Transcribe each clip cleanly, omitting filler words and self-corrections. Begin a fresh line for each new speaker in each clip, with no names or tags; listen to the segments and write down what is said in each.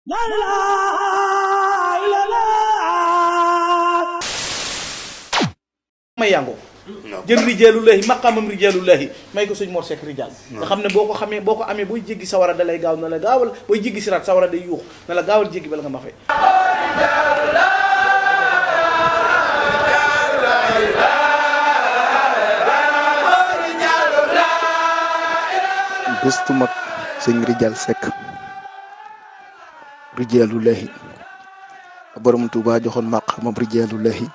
La ilaha illallah. may yango jël rijaalullahi maqamam rijaalullahi may ko sëñ Mor Seck rijaal nga xam ne boo ko xamee boo ko amee booy jéggi sawara da lay gaaw na la gaawal booy jéggi siraat sawara day yuux na la gaawal jéggi bala nga ma fay
gëstu mag sëñ Rijaal Seck rijaalullahi borom Tuuba joxoon maqamam rijaalullahi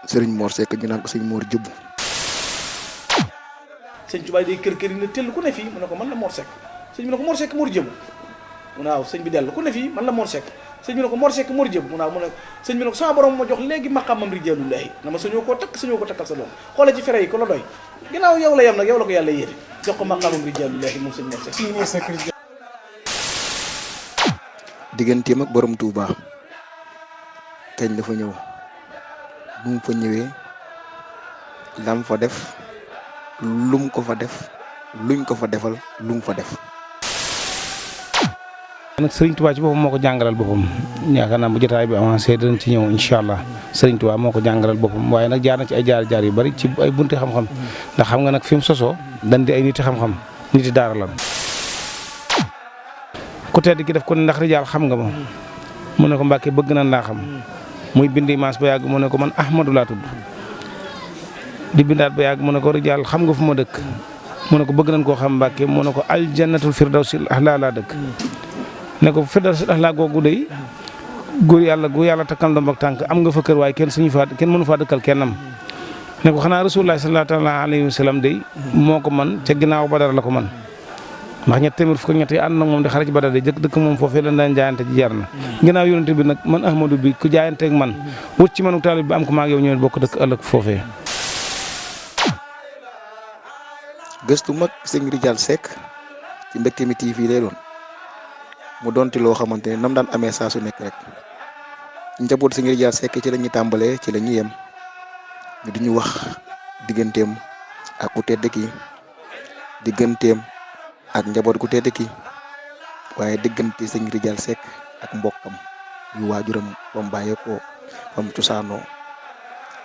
sëriñ Mor Seck ñu naan ko sëñ Mor Jëbb
sëñ Tuubaa day kër kër yi ne tell ku ne fii mu ne ko man la Mor Seck sëñ bi ne ko Mor Seck Mor Jëbb mu ne waaw sëñ bi dellu ku ne fii man la Mor Seck sëñ bi ne ko Mor Seck Mor Jëbb mu ne waaw mu ne sëñ bi ne ko sama borom ma jox léegi maqamam rijaalullahi na ma sañoo koo takk sañoo ko takkal sa doom xoole ci fere yi ko la doy ginnaaw yow la yem nag yow la ko yàlla yéete jox ko maqamam rijaalullahi moom sëñ Mor Seck
digganteem ak borom Touba kañ la fa ñëw bu mu fa ñëwee lam fa def lum ko fa def luñ ko fa defal lum fa def.
nag Serigne Touba ci boppam moo ko jàngalal boppam yaakaar naa bu jotaay bi avancé dinañ ci ñëw incha allah Serigne Touba moo ko jàngalal boppam waaye nag jaar na ci ay jaar yu bari ci ay bunti xam-xam ndax xam nga nag fi mu sosoo dañ di ay niti xam-xam niti daara lan ku tedd ki def ko ndax rijaal xam nga ma mu ne ko Mbàkke bëgg na laa xam muy bindi maas ba yàgg mu ne ko man Ahmadu laa tudd di bindaat ba yàgg mu ne ko rijaal xam nga fu ma dëkk mu ne ko bëgg nañ koo xam Mbàkke mu ne ko aljannatul firdawsil ahla laa dëkk ne ko firdawsil ahla googu day góor yàlla gu yàlla takkal ndomb ak tànk am nga fa kër waaye kenn mënu faa dëkkal kennam ne ko xanaa rasulullah sallallahu alayhi wa sallam day moo ko man ca ginnaaw Badar la ko man ndax ñett téeméer fukk ak ñett yi ànd nag moom di xare ci Badar de jëkk dëkk moom foofee lan daan jaayante ji jar na ginnaaw yonente bi nag man Ahmadou bi ku jaayanteeg man wut ci manu taalib bi am ko maag yow ñëw bokk dëkk ëllëg foofee.
gëstu mag sëñ Rijaal Seck ci Mbecté mi TV lay doon mu doonti loo xamante ne nam daan amee saa su nekk rek njaboot sëñ Rijaal Seck ci la ñuy tàmbalee ci la ñuy yem ñu di ñu wax digganteem ak ku tedd ki digganteem ak njaboot gu tedd ki waaye diggante sëñ Rijaal Seck ak mbokkam yu waajuram bam bàyyee ko bam cosaanoo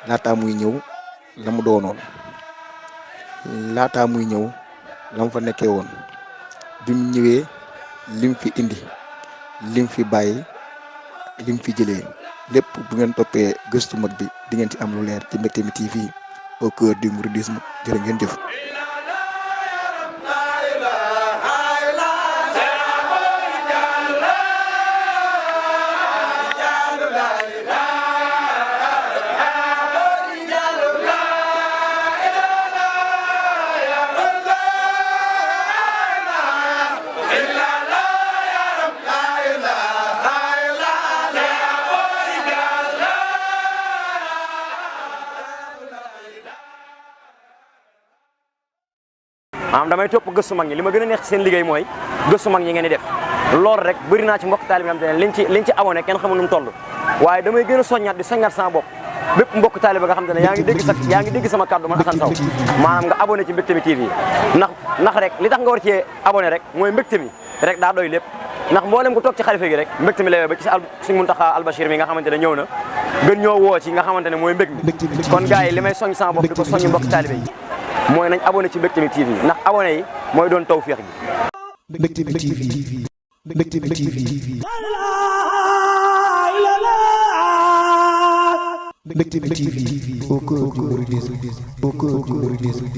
laataa muy ñëw la mu doonoon laataa muy ñëw la mu fa nekkee woon bi mu ñëwee lim fi indi lim fi bàyyi lim fi jëlee lépp bu ngeen toppee gëstu mag bi di ngeen ci am lu leer ci Mbecté mi TV au cœur du mouridisme jërë ngeen jëf.
maanaam damay topp gëstu mag ñi li ma gën a neex ci seen liggéey mooy gëstu mag ñi ngeen di def loolu rek bëri naa ci mbokk taalibe yi nga xam te ne liñ ci abonné kenn xamul nu mu toll waaye damay gën a soññaat di soññaat sama bopp bépp mbokk taalibe nga xam te ne yaa ngi dégg sama kàddu man Assane Sow maanaam nga abonné ci Mbecté mi TV ndax rek li tax nga war cee abonné rek mooy Mbecté mi rek daa doy lépp ndax mboolem ku toog ci xalifa gi rek Mbecté mi lay ba ci Sëñ Muntaxa Albachir mi nga xamante ne ñëw na gën ñoo woo ci nga xamante ne mooy mbég mi kon gars yi li may soññ sama bopp di ko soññ mbokk taalibe yi mooy nañ abonné ci Mbecté mi TV ndax abonné yi mooy doon tawfeex gi.
Mbecté mi TV Mbecté mi TV Mbecté mi TV au cœur du mouridisme